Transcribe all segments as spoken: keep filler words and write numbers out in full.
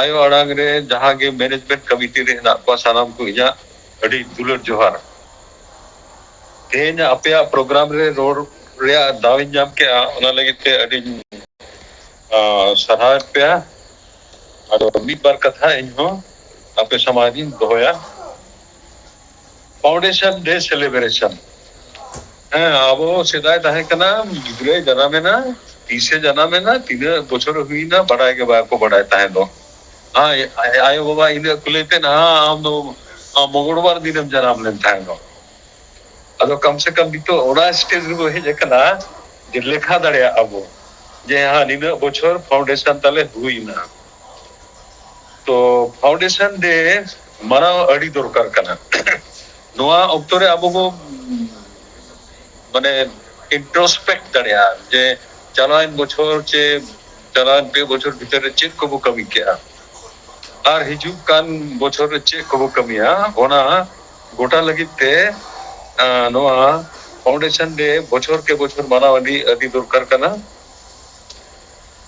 ᱟᱭᱳ ᱟᱲᱟᱝ ᱨᱮ ᱡᱟᱦᱟᱸ ᱜᱮ management committee ᱨᱮ ᱦᱮᱱᱟᱜ ᱠᱚᱣᱟ, ᱥᱟᱱᱟᱢ ᱠᱚ ᱤᱧᱟᱹᱜ ᱟᱹᱰᱤ ᱫᱩᱞᱟᱹᱲ ᱡᱚᱦᱟᱨ᱾ ᱛᱮᱦᱮᱧ ᱟᱯᱮᱭᱟᱜ program ᱨᱮ ᱨᱚᱲ ᱨᱮᱭᱟᱜ ᱫᱟᱣ ᱤᱧ ᱧᱟᱢ ᱠᱮᱜᱼᱟ, ᱚᱱᱟ ᱞᱟᱹᱜᱤᱫ ᱛᱮ ᱟᱹᱰᱤᱧ, ᱟ, ᱥᱟᱨᱦᱟᱣᱮᱫ ᱯᱮᱭᱟ᱾ ᱟᱫᱚ ᱢᱤᱫ ᱵᱟᱨ ᱠᱟᱛᱷᱟ ᱤᱧ ᱦᱚᱸ ᱟᱯᱮ ᱥᱟᱢᱟᱝ ᱨᱤᱧ ᱫᱚᱦᱚᱭᱟ᱾ Foundation Day celebration. ᱦᱮᱸ, ᱟᱵᱚ ᱥᱮᱫᱟᱭ ᱛᱟᱦᱮᱸ ᱠᱟᱱᱟ, ᱜᱤᱫᱽᱨᱟᱹᱭ ᱡᱟᱱᱟᱢᱮᱱᱟ, ᱛᱤᱥᱮ ᱡᱟᱱᱟᱢᱮᱱᱟ, ᱛᱤᱱᱟᱹᱜ ᱵᱚᱪᱷᱚᱨ ᱦᱩᱭᱱᱟ, ᱵᱟᱰᱟᱭ ᱜᱮ ᱵᱟᱠᱚ ᱵᱟᱰᱟᱭ ᱛᱟᱦᱮᱸ ᱫᱚ᱾ ᱟᱭ-, ᱟᱭ-, ᱟᱭᱳ ᱵᱟᱵᱟ ᱤᱱᱟᱹᱜ ᱠᱚ ᱞᱟᱹᱭ ᱛᱟᱦᱮᱱᱟ, "ᱦᱮᱸ, ᱟᱢ ᱫᱚ, ᱟᱢ ᱢᱚᱝᱜᱚᱞᱵᱟᱨ ᱫᱤᱱᱮᱢ ᱡᱟᱱᱟᱢ ᱞᱮᱱ ᱛᱟᱦᱮᱸ ᱫᱚ᱾" ᱟᱫᱚ ᱠᱚᱢ ᱥᱮ ᱠᱚᱢ ᱱᱤᱛᱚᱜ ᱚᱱᱟ stage ᱨᱮᱵᱚ ᱦᱮᱡ ᱟᱠᱟᱱᱟ ᱡᱮ ᱞᱮᱠᱷᱟ ᱫᱟᱲᱮᱭᱟᱜᱼᱟ ᱵᱚ ᱡᱮ ᱦᱮᱸ, ᱱᱤᱱᱟᱹᱜ ᱵᱚᱪᱷᱚᱨ foundation ᱛᱟᱞᱮ ᱦᱩᱭᱱᱟ᱾ ᱛᱚ foundation day ᱢᱟᱱᱟᱣ ᱟᱹᱰᱤ ᱫᱚᱨᱠᱟᱨ ᱠᱟᱱᱟ᱾ ᱱᱚᱣᱟ ᱚᱠᱛᱚ ᱨᱮ ᱟᱵᱚ ᱵᱚ, ᱢᱟᱱᱮ, introspect ᱫᱟᱲᱮᱭᱟᱜᱼᱟ ᱡᱮ ᱪᱟᱞᱟᱣᱮᱱ ᱵᱚᱪᱷᱚᱨ ᱪᱮ ᱪᱟᱞᱟᱣᱮᱱ ᱯᱮ ᱵᱚᱪᱷᱚᱨ ᱵᱷᱤᱛᱟᱹᱨ ᱨᱮ ᱪᱮᱫ ᱠᱚᱵᱚ ᱠᱟᱹᱢᱤ ᱠᱮᱜᱼᱟ ᱟᱨ ᱦᱤᱡᱩᱜ ᱠᱟᱱ ᱵᱚᱪᱷᱚᱨ ᱨᱮ ᱪᱮᱫ ᱠᱚᱵᱚ ᱠᱟᱹᱢᱤᱭᱟ, ᱚᱱᱟ ᱜᱚᱴᱟ ᱞᱟᱹᱜᱤᱫ ᱛᱮ, ᱟ, ᱱᱚᱣᱟ foundation day ᱵᱚᱪᱷᱚᱨ ᱠᱮ ᱵᱚᱪᱷᱚᱨ ᱢᱟᱱᱟᱣ ᱟᱹᱰᱤ, ᱟᱹᱰᱤ ᱫᱚᱨᱠᱟᱨ ᱠᱟᱱᱟ᱾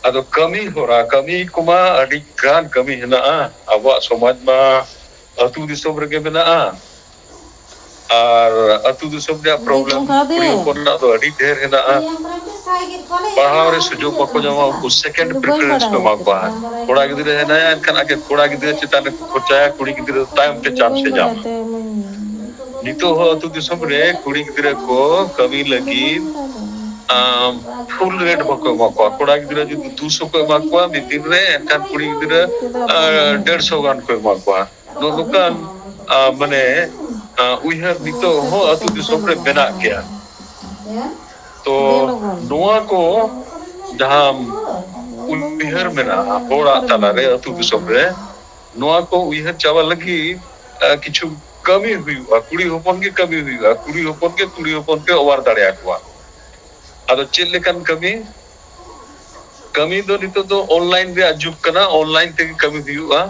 ᱟᱫᱚ ᱠᱟᱹᱢᱤ ᱦᱚᱨᱟ, ᱠᱟᱹᱢᱤ ᱠᱚᱢᱟ ᱟᱹᱰᱤ ᱜᱟᱱ ᱠᱟᱹᱢᱤ ᱦᱮᱱᱟᱜᱼᱟ᱾ ᱟᱵᱚᱣᱟᱜ ᱥᱚᱢᱟᱡᱽ ᱢᱟ ᱟᱹᱛᱩ ᱫᱤᱥᱚᱢ ᱨᱮᱜᱮ ᱢᱮᱱᱟᱜᱼᱟ᱾ ᱟᱨ ᱟᱹᱛᱩ ᱫᱤᱥᱚᱢ ᱨᱮᱭᱟᱜ problem ᱠᱩᱲᱤ ᱦᱚᱯᱚᱱ ᱨᱮᱱᱟᱜ ᱫᱚ ᱟᱹᱰᱤ ᱰᱷᱮᱨ ᱦᱮᱱᱟᱜᱼᱟ᱾ ᱯᱟᱲᱦᱟᱣ ᱨᱮ ᱥᱩᱡᱳᱜᱽ ᱵᱟᱠᱚ ᱧᱟᱢᱟ, ᱩᱱᱠᱩ second preference ᱠᱚ ᱮᱢᱟ ᱠᱚᱣᱟ᱾ ᱠᱚᱲᱟ ᱜᱤᱫᱽᱨᱟᱹ ᱦᱮᱱᱟᱭᱟ, ᱮᱱᱠᱷᱟᱱ ᱟᱜᱮ ᱠᱚᱲᱟ ᱜᱤᱫᱽᱨᱟᱹ ᱪᱮᱛᱟᱱ ᱨᱮᱠᱚ ᱠᱷᱚᱨᱪᱟᱭᱟ, ᱠᱩᱲᱤ ᱜᱤᱫᱽᱨᱟᱹ ᱛᱟᱭᱚᱢ ᱛᱮ chance ᱮ ᱧᱟᱢᱟ᱾ ᱱᱤᱛᱚᱜ ᱦᱚᱸ ᱟᱹᱛᱩ ᱫᱤᱥᱚᱢ ᱨᱮ ᱠᱩᱲᱤ ᱜᱤᱫᱽᱨᱟᱹ ᱠᱚ ᱠᱟᱹᱢᱤ ᱞᱟᱹᱜᱤᱫ, ᱟᱢ, full rate ᱵᱟᱠᱚ ᱮᱢᱟ ᱠᱚᱣᱟ᱾ ᱠᱚᱲᱟ ᱜᱤᱫᱽᱨᱟᱹ ᱡᱩᱫᱤ ᱫᱩᱥᱚ ᱠᱚ ᱮᱢᱟ ᱠᱚᱣᱟ ᱢᱤᱫ ᱫᱤᱱ ᱨᱮ, ᱮᱱᱠᱷᱟᱱ ᱠᱩᱲᱤ ᱜᱤᱫᱽᱨᱟᱹ, ᱟ, ᱰᱮᱲᱥᱚ ᱜᱟᱱ ᱠᱚ ᱮᱢᱟ ᱠᱚᱣᱟ᱾ ᱱᱚᱜᱼᱚ ᱱᱚᱝᱠᱟᱱ, ᱟ, ᱢᱟᱱᱮ, ᱟ, ᱩᱭᱦᱟᱹᱨ ᱱᱤᱛᱚᱜ ᱦᱚᱸ ᱟᱹᱛᱩ ᱫᱤᱥᱚᱢ ᱨᱮ ᱢᱮᱱᱟᱜ ᱜᱮᱭᱟ᱾ ᱛᱚ ᱱᱚᱣᱟ ᱠᱚ ᱡᱟᱦᱟᱸ ᱩᱭᱦᱟᱹᱨ ᱢᱮᱱᱟᱜᱼᱟ ᱦᱚᱲᱟᱜ ᱛᱟᱞᱟᱨᱮ ᱟᱹᱛᱩ ᱫᱤᱥᱚᱢ ᱨᱮ, ᱱᱚᱣᱟ ᱠᱚ ᱩᱭᱦᱟᱹᱨ ᱪᱟᱵᱟ ᱞᱟᱹᱜᱤᱫ, ᱟ, ᱠᱤᱪᱷᱩ ᱠᱟᱹᱢᱤ ᱦᱩᱭᱩᱜᱼᱟ᱾ ᱠᱩᱲᱤ ᱦᱚᱯᱚᱱ ᱜᱮ ᱠᱟᱹᱢᱤ ᱦᱩᱭᱩᱜᱼᱟ, ᱠᱩᱲᱤ ᱦᱚᱯᱚᱱ ᱜᱮ ᱠᱩᱲᱤ ᱦᱚᱯᱚᱱ ᱯᱮ ᱚᱣᱟᱨ ᱫᱟᱲᱮᱭᱟᱠᱚᱣᱟ᱾ ᱟᱫᱚ ᱪᱮᱫ ᱞᱮᱠᱟᱱ ᱠᱟᱹᱢᱤ? ᱠᱟᱹᱢᱤ ᱫᱚ ᱱᱤᱛᱚᱜ ᱫᱚ online ᱨᱮᱭᱟᱜ ᱡᱩᱜᱽ ᱠᱟᱱᱟ, online ᱛᱮᱜᱮ ᱠᱟᱹᱢᱤ ᱦᱩᱭᱩᱜᱼᱟ᱾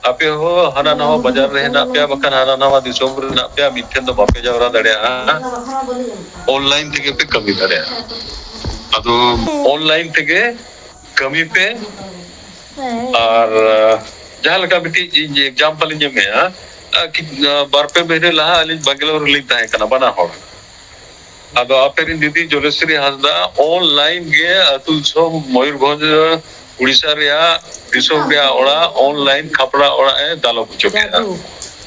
ᱟᱯᱮ ᱦᱚᱸ ᱦᱟᱱᱟ ᱱᱟᱣᱟ ᱵᱟᱡᱟᱨ ᱨᱮ ᱦᱮᱱᱟᱜ ᱯᱮᱭᱟ, ᱵᱟᱠᱷᱟᱱ ᱦᱟᱱᱟ ᱱᱟᱣᱟ ᱫᱤᱥᱚᱢ ᱨᱮ ᱦᱮᱱᱟᱜ ᱯᱮᱭᱟ, ᱢᱤᱫᱴᱷᱮᱱ ᱫᱚ ᱵᱟᱯᱮ ᱡᱟᱣᱨᱟ ᱫᱟᱲᱮᱭᱟᱜᱼᱟ᱾ Online ᱛᱮᱜᱮ ᱯᱮ ᱠᱟᱹᱢᱤ ᱫᱟᱲᱮᱭᱟᱜᱼᱟ᱾ ᱟᱫᱚ online ᱛᱮᱜᱮ ᱠᱟᱹᱢᱤ ᱯᱮ, ᱟᱨ ᱡᱟᱦᱟᱸ ᱞᱮᱠᱟ ᱢᱤᱫᱴᱤᱡ ᱤᱧ example ᱤᱧ ᱮᱢᱮᱜᱼᱟ, ᱵᱟᱨ ᱯᱮ ᱢᱟᱹᱦᱱᱟᱹ ᱞᱟᱦᱟ ᱟᱹᱞᱤᱧ ᱵᱮᱝᱜᱟᱞᱳᱨ ᱨᱮᱞᱤᱧ ᱛᱟᱦᱮᱸ ᱠᱟᱱᱟ ᱵᱟᱱᱟ ᱦᱚᱲ᱾ ᱟᱫᱚ ᱟᱯᱮ ᱨᱮᱱ ᱫᱤᱫᱤ ᱡᱚᱞᱮᱥᱨᱤ ᱦᱟᱸᱥᱫᱟ online ᱜᱮ ᱟᱹᱛᱩ ᱫᱤᱥᱚᱢ ᱢᱚᱭᱩᱨᱵᱷᱚᱸᱡᱽ ᱩᱲᱤᱥᱥᱟ ᱨᱮᱭᱟᱜ ᱫᱤᱥᱚᱢ ᱨᱮᱭᱟᱜ ᱚᱲᱟᱜ online ᱠᱷᱟᱯᱲᱟ ᱚᱲᱟᱜ ᱮ ᱫᱟᱞᱚᱵ ᱦᱚᱪᱚ ᱠᱮᱫᱟ᱾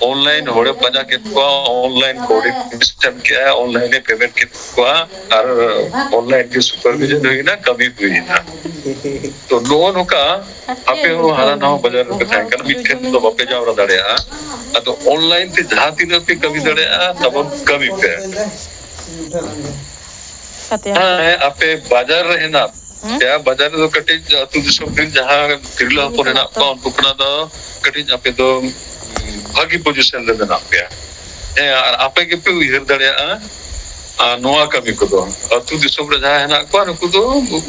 Online ᱦᱚᱲᱮ ᱯᱟᱸᱡᱟ ᱠᱮᱫ ᱠᱚᱣᱟ, online coordination ᱠᱮᱫᱼᱟ, online ᱮ payment ᱠᱮᱫ ᱠᱚᱣᱟ, ᱟᱨ online ᱜᱮ supervision ᱦᱩᱭᱱᱟ, ᱠᱟᱹᱢᱤ ᱦᱩᱭᱱᱟ᱾ ᱛᱚ ᱱᱚᱜᱼᱚ ᱱᱚᱝᱠᱟ ᱟᱯᱮ ᱦᱚᱸ ᱦᱟᱱᱟ ᱱᱟᱣᱟ ᱵᱟᱡᱟᱨ ᱨᱮᱯᱮ ᱛᱟᱦᱮᱸ ᱠᱟᱱᱟ, ᱢᱤᱫ ᱴᱷᱮᱱ ᱫᱚ ᱵᱟᱯᱮ ᱡᱟᱣᱨᱟ ᱫᱟᱲᱮᱭᱟᱜᱼᱟ᱾ ᱟᱫᱚ online ᱛᱮ ᱡᱟᱦᱟᱸ ᱛᱤᱱᱟᱹᱜ ᱯᱮ ᱠᱟᱹᱢᱤ ᱫᱟᱲᱮᱭᱟᱜᱼᱟ, ᱛᱟᱵᱚᱱ ᱠᱟᱹᱢᱤ ᱯᱮ᱾ ᱦᱮᱸ, ᱟᱯᱮ ᱵᱟᱡᱟᱨ ᱨᱮ ᱦᱮᱱᱟᱜ ᱯᱮᱭᱟ, ᱵᱟᱡᱟᱨ ᱨᱮᱫᱚ ᱠᱟᱹᱴᱤᱡ ᱟᱹᱛᱩ ᱫᱤᱥᱚᱢ ᱨᱮᱱ ᱡᱟᱦᱟᱸ ᱛᱤᱨᱞᱟᱹ ᱦᱚᱯᱚᱱ ᱦᱮᱱᱟᱜ ᱠᱚᱣᱟ, ᱩᱱᱠᱩ ᱠᱷᱚᱱᱟᱜ ᱫᱚ ᱠᱟᱹᱴᱤᱡ ᱟᱯᱮ ᱫᱚ ᱵᱷᱟᱹᱜᱤ position ᱨᱮ ᱢᱮᱱᱟᱜ ᱯᱮᱭᱟ᱾ ᱦᱮᱸ, ᱟᱨ ᱟᱯᱮ ᱜᱮᱯᱮ ᱩᱭᱦᱟᱹᱨ ᱫᱟᱲᱮᱭᱟᱜᱼᱟ, ᱟᱨ ᱱᱚᱣᱟ ᱠᱟᱹᱢᱤ ᱠᱚᱫᱚ ᱟᱹᱛᱩ ᱫᱤᱥᱚᱢ ᱨᱮ ᱡᱟᱦᱟᱸ ᱦᱮᱱᱟᱜ ᱠᱚᱣᱟ, ᱱᱩᱠᱩ ᱫᱚ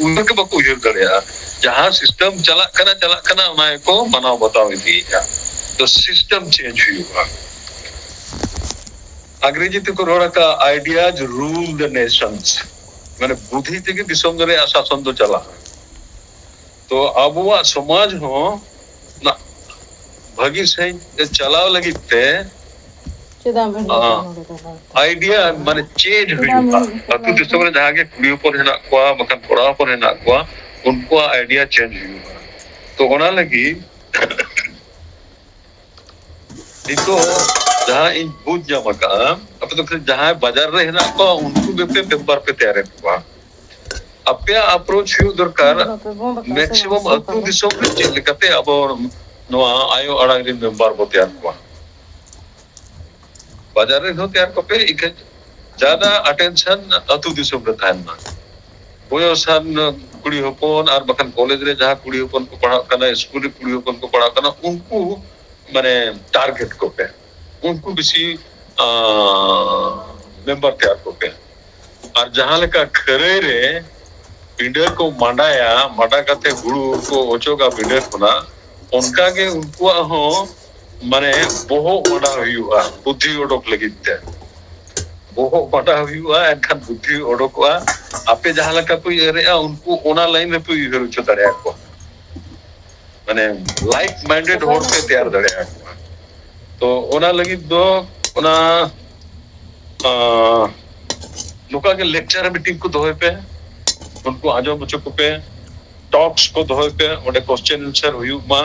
ᱩᱭᱦᱟᱹᱨ ᱜᱮ ᱵᱟᱠᱚ ᱩᱭᱦᱟᱹᱨ ᱫᱟᱲᱮᱭᱟᱜᱼᱟ᱾ ᱡᱟᱦᱟᱸ system ᱪᱟᱞᱟᱜ ᱠᱟᱱᱟ, ᱪᱟᱞᱟᱜ ᱠᱟᱱᱟ, ᱚᱱᱟ ᱜᱮᱠᱚ ᱢᱟᱱᱟᱣ ᱵᱟᱛᱟᱣ ᱤᱫᱤᱭᱮᱫᱼᱟ᱾ ᱛᱚ system change ᱦᱩᱭᱩᱜᱼᱟ᱾ ᱟᱝᱨᱮᱡᱤ ᱛᱮᱠᱚ ᱨᱚᱲ ᱟᱠᱟᱫ, "Ideas rule the nations", ᱢᱟᱱᱮ ᱵᱩᱫᱷᱤ ᱛᱮᱜᱮ ᱫᱤᱥᱚᱢ ᱨᱮᱭᱟᱜ ᱥᱟᱥᱚᱱ ᱫᱚ ᱪᱟᱞᱟᱜᱼᱟ᱾ ᱛᱚ ᱟᱵᱚᱣᱟᱜ ᱥᱚᱢᱟᱡᱽ ᱦᱚᱸ ᱚᱱᱟ ᱵᱷᱟᱹᱜᱤ ᱥᱟᱺᱦᱤᱡ ᱪᱟᱞᱟᱣ ᱞᱟᱹᱜᱤᱫ ᱛᱮ ᱪᱮᱫᱟᱜ ᱵᱷᱤᱲ ᱟᱸ, ᱱᱚᱰᱮ ᱫᱚ ᱦᱚᱲ ᱠᱚ? Idea ᱢᱟᱱᱮ change ᱪᱮᱫᱟᱜ ᱦᱩᱭᱩᱜᱼᱟ᱾ ᱵᱷᱤᱲ ᱟᱹᱛᱩ ᱫᱤᱥᱚᱢ ᱨᱮ ᱡᱟᱦᱟᱸ ᱜᱮ ᱠᱩᱲᱤ ᱦᱚᱯᱚᱱ ᱦᱮᱱᱟᱜ ᱠᱚᱣᱟ, ᱵᱟᱠᱷᱟᱱ ᱠᱚᱲᱟ ᱦᱚᱯᱚᱱ ᱦᱮᱱᱟᱜ ᱠᱚᱣᱟ, ᱩᱱᱠᱩᱣᱟᱜ idea change ᱦᱩᱭᱩᱜᱼᱟ᱾ ᱛᱚ ᱚᱱᱟ ᱞᱟᱹᱜᱤᱫ ᱱᱤᱛᱚᱜ ᱡᱟᱦᱟᱸ ᱤᱧ ᱵᱩᱡᱽ ᱧᱟᱢ ᱟᱠᱟᱫᱼᱟ, ᱟᱯᱮ ᱫᱚ ᱠᱷᱟᱹᱞᱤ ᱡᱟᱦᱟᱸᱭ ᱵᱟᱡᱟᱨ ᱨᱮ ᱦᱮᱱᱟᱜ ᱠᱚᱣᱟ, ᱩᱱᱠᱩ ᱜᱮᱯᱮ member ᱯᱮ ᱛᱮᱭᱟᱨᱮᱫ ᱠᱚᱣᱟ᱾ ᱟᱯᱮᱭᱟᱜ approach ᱦᱩᱭᱩᱜ ᱫᱚᱨᱠᱟᱨ, ᱵᱟᱯᱮ ᱵᱚᱸᱫ ᱟᱠᱟᱫ ᱥᱮ maximum ᱵᱟᱝ? ᱟᱹᱛᱩ ᱫᱤᱥᱚᱢ ᱨᱮ ᱪᱮᱫ ᱞᱮᱠᱟᱛᱮ ᱟᱵᱚ ᱱᱚᱣᱟ ᱟᱭᱳ ᱟᱲᱟᱝ ᱨᱮᱱ member ᱵᱚ ᱛᱮᱭᱟᱨ ᱠᱚᱣᱟ᱾ ᱵᱟᱡᱟᱨ ᱨᱮᱱ ᱦᱚᱸ ᱛᱮᱭᱟᱨ ᱠᱚᱯᱮ, ᱤᱠᱷᱟᱹᱱ ᱡᱟᱫᱟ attention ᱟᱹᱛᱩ ᱫᱤᱥᱚᱢ ᱨᱮ ᱛᱟᱦᱮᱱ ᱢᱟ᱾ ᱵᱚᱭᱚᱥᱟᱱ ᱠᱩᱲᱤ ᱦᱚᱯᱚᱱ ᱟᱨ ᱵᱟᱠᱷᱟᱱ ᱠᱚᱞᱮᱡᱽ ᱨᱮ ᱡᱟᱦᱟᱸ ᱠᱩᱲᱤ ᱦᱚᱯᱚᱱ ᱠᱚ ᱯᱟᱲᱦᱟᱜ ᱠᱟᱱᱟ, ᱥᱠᱩᱞ ᱨᱮ ᱠᱩᱲᱤ ᱦᱚᱯᱚᱱ ᱠᱚ ᱯᱟᱲᱦᱟᱜ ᱠᱟᱱᱟ, ᱩᱱᱠᱩ ᱢᱟᱱᱮ target ᱠᱚᱯᱮ, ᱩᱱᱠᱩ ᱵᱮᱥᱤ, ᱟᱸ, member ᱛᱮᱭᱟᱨ ᱠᱚᱯᱮ᱾ ᱟᱨ ᱡᱟᱦᱟᱸ ᱞᱮᱠᱟ ᱠᱷᱟᱹᱨᱟᱹᱭ ᱨᱮ ᱵᱤᱸᱰᱟᱹ ᱠᱚ ᱢᱟᱸᱰᱟᱭᱟ, ᱢᱟᱸᱰᱟ ᱠᱟᱛᱮ ᱦᱩᱲᱩ ᱠᱚ ᱚᱪᱚᱜᱟ ᱵᱤᱸᱰᱟᱹ ᱠᱷᱚᱱᱟᱜ, ᱚᱱᱠᱟ ᱜᱮ ᱩᱱᱠᱩᱣᱟᱜ ᱦᱚᱸ ᱢᱟᱱᱮ ᱵᱚᱦᱚᱜ ᱢᱟᱸᱰᱟ ᱦᱩᱭᱩᱜᱼᱟ ᱵᱩᱫᱽᱫᱷᱤ ᱚᱰᱚᱠ ᱞᱟᱹᱜᱤᱫ ᱛᱮ᱾ ᱵᱚᱦᱚᱜ ᱢᱟᱸᱰᱟ ᱦᱩᱭᱩᱜᱼᱟ, ᱮᱱᱠᱷᱟᱱ ᱵᱩᱫᱽᱫᱷᱤ ᱚᱰᱚᱠᱚᱜᱼᱟ᱾ ᱟᱯᱮ ᱡᱟᱦᱟᱸ ᱞᱮᱠᱟ ᱯᱮ ᱩᱭᱦᱟᱹᱨᱮᱜᱼᱟ, ᱩᱱᱠᱩ ᱚᱱᱟ line ᱨᱮᱯᱮ ᱩᱭᱦᱟᱹᱨ ᱦᱚᱪᱚ ᱫᱟᱲᱮᱭᱟᱠᱚᱣᱟ᱾ ᱢᱟᱱᱮ ᱞᱟᱭᱤᱠ ᱢᱟᱭᱤᱱᱰᱮᱰ ᱦᱚᱲ ᱯᱮ ᱛᱮᱭᱟᱨ ᱫᱟᱲᱮᱭᱟᱜᱼᱟ᱾ ᱛᱚ ᱚᱱᱟ ᱞᱟᱹᱜᱤᱫ ᱫᱚ ᱚᱱᱟ ᱱᱚᱝᱠᱟ ᱜᱮ ᱞᱮᱠᱪᱟᱨ ᱢᱤᱴᱤᱝ ᱠᱚ ᱫᱚᱦᱚᱭ ᱯᱮ, ᱩᱱᱠᱩ ᱟᱸᱡᱚᱢ ᱦᱚᱪᱚ ᱠᱚᱯᱮ, ᱴᱚᱠᱥ ᱠᱚ ᱫᱚᱦᱚᱭ ᱯᱮ, ᱚᱸᱰᱮ ᱠᱚᱥᱪᱮᱱ ᱟᱱᱥᱟᱨ ᱦᱩᱭᱩᱜ ᱢᱟ᱾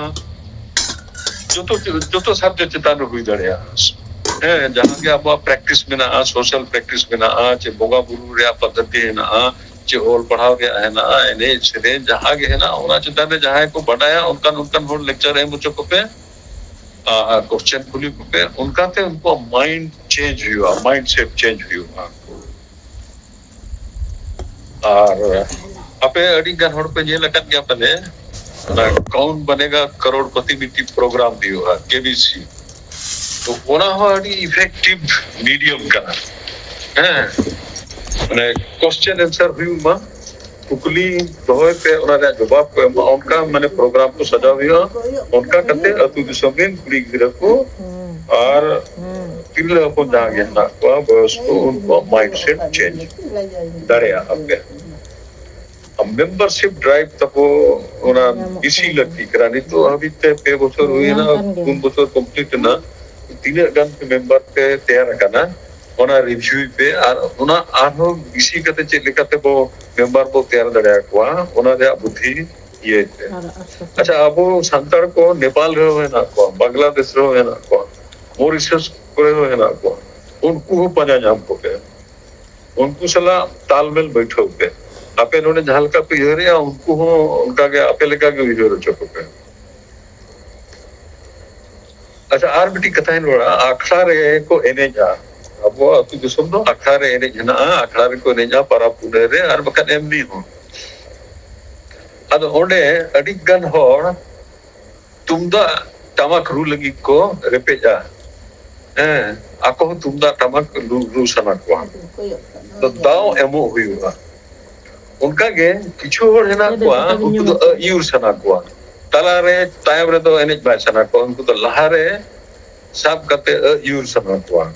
ᱡᱚᱛᱚ ᱡᱚᱛᱚ ᱥᱟᱵᱡᱮᱠᱴ ᱪᱮᱛᱟᱱ ᱨᱮ ᱦᱩᱭ ᱫᱟᱲᱮᱭᱟᱜᱼᱟ᱾ ᱦᱮᱸ, ᱡᱟᱦᱟᱸ ᱜᱮ ᱟᱵᱚᱣᱟᱜ ᱯᱨᱮᱠᱴᱤᱥ ᱢᱮᱱᱟᱜᱼᱟ, ᱥᱳᱥᱟᱞ ᱯᱨᱮᱠᱴᱤᱥ ᱢᱮᱱᱟᱜᱼᱟ, ᱪᱮ ᱵᱚᱸᱜᱟ ᱵᱩᱨᱩ ᱨᱮᱭᱟᱜ ᱯᱚᱫᱽᱫᱷᱚᱛᱤ ᱦᱮᱱᱟᱜᱼᱟ, ᱪᱮ ᱚᱞ ᱯᱟᱲᱦᱟᱣ ᱨᱮᱭᱟᱜ ᱦᱮᱱᱟᱜᱼᱟ, ᱮᱱᱮᱡ ᱥᱮᱨᱮᱧ ᱡᱟᱦᱟᱸ ᱜᱮ ᱦᱮᱱᱟᱜᱼᱟ, ᱚᱱᱟ ᱪᱮᱛᱟᱱ ᱨᱮ ᱡᱟᱦᱟᱸᱭ ᱠᱚ ᱵᱟᱰᱟᱭᱟ ᱚᱱᱠᱟᱱ ᱚᱱᱠᱟᱱ ᱦᱚᱲ ᱞᱮᱠᱪᱟᱨ ᱮᱢ ᱦᱚᱪᱚ ᱠᱚᱯᱮ᱾ ᱟᱨ ᱠᱚᱥᱪᱮᱱ ᱠᱩᱞᱤ ᱠᱚᱯᱮ, ᱚᱱᱠᱟᱛᱮ ᱩᱱᱠᱩᱣᱟᱜ ᱢᱟᱭᱤᱱᱰ ᱪᱮᱧᱡᱽ ᱦᱩᱭᱩᱜᱼᱟ, ᱢᱟᱭᱤᱱᱰ ᱥᱮᱴ ᱪᱮᱧᱡᱽ ᱦᱩᱭᱩᱜᱼᱟ᱾ ᱟᱨ ᱟᱯᱮ ᱟᱹᱰᱤ ᱜᱟᱱ ᱦᱚᱲ ᱯᱮ ᱧᱮᱞ ᱟᱠᱟᱫ ᱜᱮᱭᱟ ᱯᱟᱞᱮ, ᱚᱱᱟ ᱠᱟᱣᱩᱱ ᱵᱟᱱᱮᱜᱟ ᱠᱟᱨᱳᱲᱯᱚᱛᱤ ᱢᱤᱫᱴᱤᱡ ᱯᱨᱳᱜᱨᱟᱢ ᱦᱩᱭᱩᱜᱼᱟ, ᱠᱮ ᱵᱤ ᱥᱤ᱾ ᱛᱚ ᱚᱱᱟ ᱦᱚᱸ ᱟᱹᱰᱤ ᱤᱯᱷᱮᱠᱴᱤᱵᱷ ᱢᱤᱰᱤᱭᱟᱢ ᱠᱟᱱᱟ᱾ ᱦᱮᱸ, ᱢᱟᱱᱮ ᱠᱚᱥᱪᱮᱱ ᱟᱱᱥᱟᱨ ᱦᱩᱭᱩᱜ ᱢᱟ, ᱠᱩᱠᱞᱤ ᱫᱚᱦᱚᱭ ᱯᱮ, ᱚᱱᱟ ᱨᱮᱭᱟᱜ ᱡᱚᱵᱟᱵ ᱠᱚ ᱮᱢᱟ, ᱚᱱᱠᱟ ᱢᱟᱱᱮ ᱯᱨᱳᱜᱨᱟᱢ ᱠᱚ ᱥᱟᱡᱟᱣ ᱦᱩᱭᱩᱜᱼᱟ᱾ ᱚᱱᱠᱟ ᱠᱟᱛᱮ ᱟᱹᱛᱩ ᱫᱤᱥᱚᱢ ᱨᱮᱱ ᱠᱩᱲᱤ ᱜᱤᱫᱽᱨᱟᱹ ᱠᱚ ᱟᱨ ᱛᱤᱨᱞᱟᱹ ᱦᱚᱯᱚᱱ ᱡᱟᱦᱟᱸ ᱜᱮ ᱦᱮᱱᱟᱜ ᱠᱚᱣᱟ, ᱵᱚᱭᱚᱥ ᱠᱚ, ᱩᱱᱠᱩᱣᱟᱜ ᱢᱟᱭᱤᱱᱰ ᱥᱮᱴ ᱪᱮᱧᱡᱽ ᱫᱟᱲᱮᱭᱟᱜᱼᱟ ᱯᱮ᱾ ᱢᱮᱢᱵᱟᱨᱥᱤᱯ ᱰᱨᱟᱭᱤᱵᱷ ᱛᱟᱠᱚ ᱚᱱᱟ ᱵᱮᱥᱤ ᱞᱟᱹᱠᱛᱤ ᱠᱟᱱᱟ᱾ ᱱᱤᱛᱚᱜ ᱦᱟᱹᱵᱤᱡ ᱛᱮ ᱯᱮ ᱵᱚᱪᱷᱚᱨ ᱦᱩᱭᱱᱟ, ᱯᱩᱱ ᱵᱚᱪᱷᱚᱨ ᱠᱚᱢᱯᱞᱤᱴ ᱮᱱᱟ, ᱛᱤᱱᱟᱹᱜ ᱜᱟᱱ ᱢᱮᱢᱵᱟᱨ ᱯᱮ ᱛᱮᱭᱟᱨ ᱟᱠᱟᱱᱟ, ᱚᱱᱟ ᱨᱤᱵᱷᱤᱭᱩᱭ ᱯᱮ ᱟᱨ ᱚᱱᱟ ᱟᱨᱦᱚᱸ ᱵᱮᱥᱤ ᱠᱟᱛᱮ ᱪᱮᱫ ᱞᱮᱠᱟᱛᱮ ᱵᱚ ᱢᱮᱢᱵᱟᱨ ᱵᱚ ᱛᱮᱭᱟᱨ ᱫᱟᱲᱮᱭᱟᱠᱚᱣᱟ, ᱚᱱᱟ ᱨᱮᱭᱟᱜ ᱵᱩᱫᱽᱫᱷᱤ ᱤᱭᱟᱹᱭ ᱯᱮ᱾ ᱟᱪᱪᱷᱟ, ᱟᱵᱚ ᱥᱟᱱᱛᱟᱲ ᱠᱚ ᱱᱮᱯᱟᱞ ᱨᱮᱦᱚᱸ ᱦᱮᱱᱟᱜ ᱠᱚᱣᱟ, ᱵᱟᱝᱞᱟᱫᱮᱥ ᱨᱮᱦᱚᱸ ᱦᱮᱱᱟᱜ ᱠᱚᱣᱟ, ᱢᱚᱨᱤᱥᱟᱥ ᱠᱚᱨᱮ ᱦᱚᱸ ᱦᱮᱱᱟᱜ ᱠᱚᱣᱟ, ᱩᱱᱠᱩ ᱦᱚᱸ ᱯᱟᱸᱡᱟ ᱧᱟᱢ ᱠᱚᱯᱮ, ᱩᱱᱠᱩ ᱥᱟᱞᱟᱜ ᱛᱟᱞᱢᱮᱞ ᱵᱟᱹᱭᱴᱷᱟᱹᱣ ᱯᱮ᱾ ᱟᱯᱮ ᱱᱚᱰᱮ ᱡᱟᱦᱟᱸ ᱞᱮᱠᱟ ᱯᱮ ᱩᱭᱦᱟᱹᱨᱮᱜᱼᱟ, ᱩᱱᱠᱩ ᱦᱚᱸ ᱚᱱᱠᱟ ᱜᱮ ᱟᱯᱮ ᱞᱮᱠᱟ ᱜᱮ ᱩᱭᱦᱟᱹᱨ ᱦᱚᱪᱚ ᱠᱚᱯᱮ᱾ ᱟᱪᱪᱷᱟ, ᱟᱨ ᱢᱤᱫᱴᱤᱡ ᱠᱟᱛᱷᱟᱧ ᱨᱚᱲᱟ, ᱟᱠᱷᱲᱟ ᱨᱮ ᱠᱚ ᱮᱱᱮᱡᱼᱟ᱾ ᱟᱵᱚᱣᱟᱜ ᱟᱹᱛᱩ ᱫᱤᱥᱚᱢ ᱫᱚ ᱟᱠᱷᱲᱟ ᱨᱮ ᱮᱱᱮᱡ ᱦᱮᱱᱟᱜᱼᱟ, ᱟᱠᱷᱲᱟ ᱨᱮᱠᱚ ᱮᱱᱮᱡᱼᱟ, ᱯᱟᱨᱟᱵᱽ ᱯᱩᱱᱟᱹᱭ ᱨᱮ, ᱟᱨ ᱵᱟᱠᱷᱟᱱ ᱮᱢᱱᱤ ᱦᱚᱸ᱾ ᱟᱫᱚ ᱚᱸᱰᱮ ᱟᱹᱰᱤ ᱜᱟᱱ ᱦᱚᱲ ᱛᱩᱢᱫᱟᱜ ᱴᱟᱢᱟᱠ ᱨᱩ ᱞᱟᱹᱜᱤᱫ ᱠᱚ ᱨᱮᱯᱮᱡᱼᱟ᱾ ᱦᱮᱸ, ᱟᱠᱚ ᱦᱚᱸ ᱛᱩᱢᱫᱟᱜ ᱴᱟᱢᱟᱠ ᱨᱩ, ᱨᱩ ᱥᱟᱱᱟ ᱠᱚᱣᱟ᱾ ᱛᱚ ᱫᱟᱣ ᱮᱢᱚᱜ ᱦᱩᱭᱩᱜᱼᱟ᱾ ᱚᱱᱠᱟᱜᱮ ᱠᱤᱪᱷᱩ ᱦᱚᱲ ᱦᱮᱱᱟᱜ ᱠᱚᱣᱟ, ᱩᱱᱠᱩ ᱫᱚ ᱟᱹᱭᱩᱨ ᱥᱟᱱᱟ ᱠᱚᱣᱟ᱾ ᱛᱟᱞᱟᱨᱮ, ᱛᱟᱭᱚᱢ ᱨᱮᱫᱚ ᱮᱱᱮᱡ ᱵᱟᱭ ᱥᱟᱱᱟ ᱠᱚᱣᱟ, ᱩᱱᱠᱩ ᱫᱚ ᱞᱟᱦᱟᱨᱮ ᱥᱟᱵ ᱠᱟᱛᱮ ᱟᱹᱭᱩᱨ ᱥᱟᱱᱟ ᱠᱚᱣᱟ᱾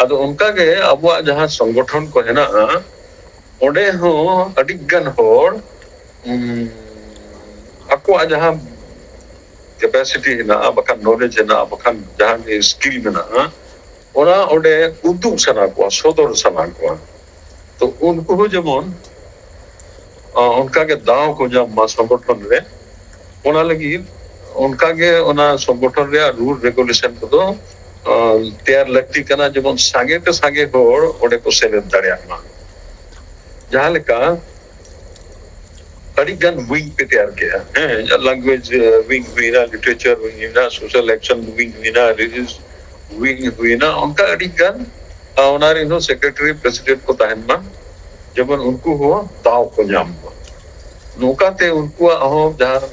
ᱟᱫᱚ ᱚᱱᱠᱟᱜᱮ ᱟᱵᱚᱣᱟᱜ ᱡᱟᱦᱟᱸ ᱥᱚᱝᱜᱚᱴᱷᱚᱱ ᱠᱚ ᱦᱮᱱᱟᱜᱼᱟ, ᱚᱸᱰᱮ ᱦᱚᱸ ᱟᱹᱰᱤ ᱜᱟᱱ ᱦᱚᱲ, ᱩᱢ, ᱟᱠᱚ ᱟᱠᱚᱣᱟᱜ ᱡᱟᱦᱟᱸ ᱠᱮᱯᱟᱥᱤᱴᱤ ᱦᱮᱱᱟᱜᱼᱟ, ᱵᱟᱠᱷᱟᱱ ᱱᱚᱞᱮᱡᱽ ᱦᱮᱱᱟᱜᱼᱟ, ᱵᱟᱠᱷᱟᱱ ᱡᱟᱦᱟᱸ ᱜᱮ ᱥᱠᱤᱞ ᱢᱮᱱᱟᱜᱼᱟ, ᱚᱱᱟ ᱚᱸᱰᱮ ᱩᱫᱩᱜ ᱥᱟᱱᱟ ᱠᱚᱣᱟ, ᱥᱚᱫᱚᱨ ᱥᱟᱱᱟ ᱠᱚᱣᱟ᱾ ᱛᱚ ᱩᱱᱠᱩ ᱦᱚᱸ ᱡᱮᱢᱚᱱ ᱚᱱᱠᱟᱜᱮ ᱫᱟᱣ ᱠᱚ ᱧᱟᱢ ᱢᱟ ᱥᱚᱝᱜᱚᱴᱷᱚᱱ ᱨᱮ, ᱚᱱᱟ ᱞᱟᱹᱜᱤᱫ ᱚᱱᱠᱟᱜᱮ ᱚᱱᱟ ᱥᱚᱝᱜᱚᱴᱷᱚᱱ ᱨᱮᱭᱟᱜ ᱨᱩᱞ ᱨᱮᱜᱩᱞᱮᱥᱚᱱ ᱠᱚᱫᱚ ᱛᱮᱭᱟᱨ ᱞᱟᱹᱠᱛᱤ ᱠᱟᱱᱟ, ᱡᱮᱢᱚᱱ ᱥᱟᱸᱜᱮ ᱛᱮ ᱥᱟᱸᱜᱮ ᱦᱚᱲ ᱚᱸᱰᱮ ᱠᱚ ᱥᱮᱞᱮᱫ ᱫᱟᱲᱮᱭᱟᱜ ᱢᱟ᱾ ᱡᱟᱦᱟᱸ ᱞᱮᱠᱟ ᱟᱹᱰᱤ ᱜᱟᱱ ᱣᱤᱝ ᱯᱮ ᱛᱮᱭᱟᱨ ᱠᱮᱜᱼᱟ, ᱦᱮᱸ, ᱞᱮᱝᱜᱩᱭᱮᱡᱽ ᱣᱤᱝ ᱦᱩᱭᱱᱟ, ᱞᱤᱴᱟᱨᱮᱪᱟᱨ ᱣᱤᱝ ᱦᱩᱭᱱᱟ, ᱥᱳᱥᱟᱞ ᱮᱠᱥᱚᱱ ᱣᱤᱝ ᱦᱩᱭᱱᱟ, ᱨᱤᱞᱤᱡᱤᱭᱟᱥ ᱣᱤᱝ ᱦᱩᱭᱱᱟ, ᱚᱱᱠᱟ ᱟᱹᱰᱤ ᱜᱟᱱ᱾ ᱟᱨ ᱚᱱᱟ ᱨᱮᱱ ᱦᱚᱸ ᱥᱮᱠᱨᱮᱴᱟᱨᱤ, ᱯᱨᱮᱥᱤᱰᱮᱱᱴ ᱠᱚ ᱛᱟᱦᱮᱱ ᱢᱟ, ᱡᱮᱢᱚᱱ ᱩᱱᱠᱩ ᱦᱚᱸ ᱫᱟᱣ ᱠᱚ ᱧᱟᱢ ᱢᱟ᱾ ᱱᱚᱝᱠᱟᱛᱮ ᱩᱱᱠᱩᱣᱟᱜ ᱦᱚᱸ ᱡᱟᱦᱟᱸ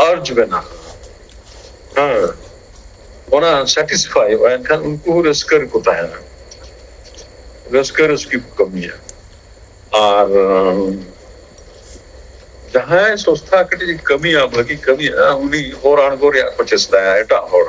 ᱟᱨᱡᱽ ᱢᱮᱱᱟᱜᱼᱟ, ᱦᱮᱸ, ᱚᱱᱟ ᱥᱟᱴᱤᱥᱯᱷᱟᱭᱚᱜᱼᱟ, ᱮᱱᱠᱷᱟᱱ ᱩᱱᱠᱩ ᱦᱚᱸ ᱨᱟᱹᱥᱠᱟᱹ ᱨᱮᱠᱚ ᱛᱟᱦᱮᱱᱟ, ᱨᱟᱹᱥᱠᱟᱹ ᱨᱟᱹᱥᱠᱤ ᱠᱚ ᱠᱟᱹᱢᱤᱭᱟ᱾ ᱟᱨ ᱡᱟᱦᱟᱸᱭ ᱥᱚᱝᱥᱛᱷᱟ ᱠᱟᱹᱴᱤᱡ ᱠᱟᱹᱢᱤᱭᱟ, ᱵᱷᱟᱹᱜᱤ ᱠᱟᱹᱢᱤᱭᱟ, ᱩᱱᱤ ᱦᱚᱨ ᱟᱬᱜᱚ ᱨᱮᱭᱟᱜ ᱠᱚ ᱪᱮᱥᱴᱟᱭᱟ ᱮᱴᱟᱜ ᱦᱚᱲ᱾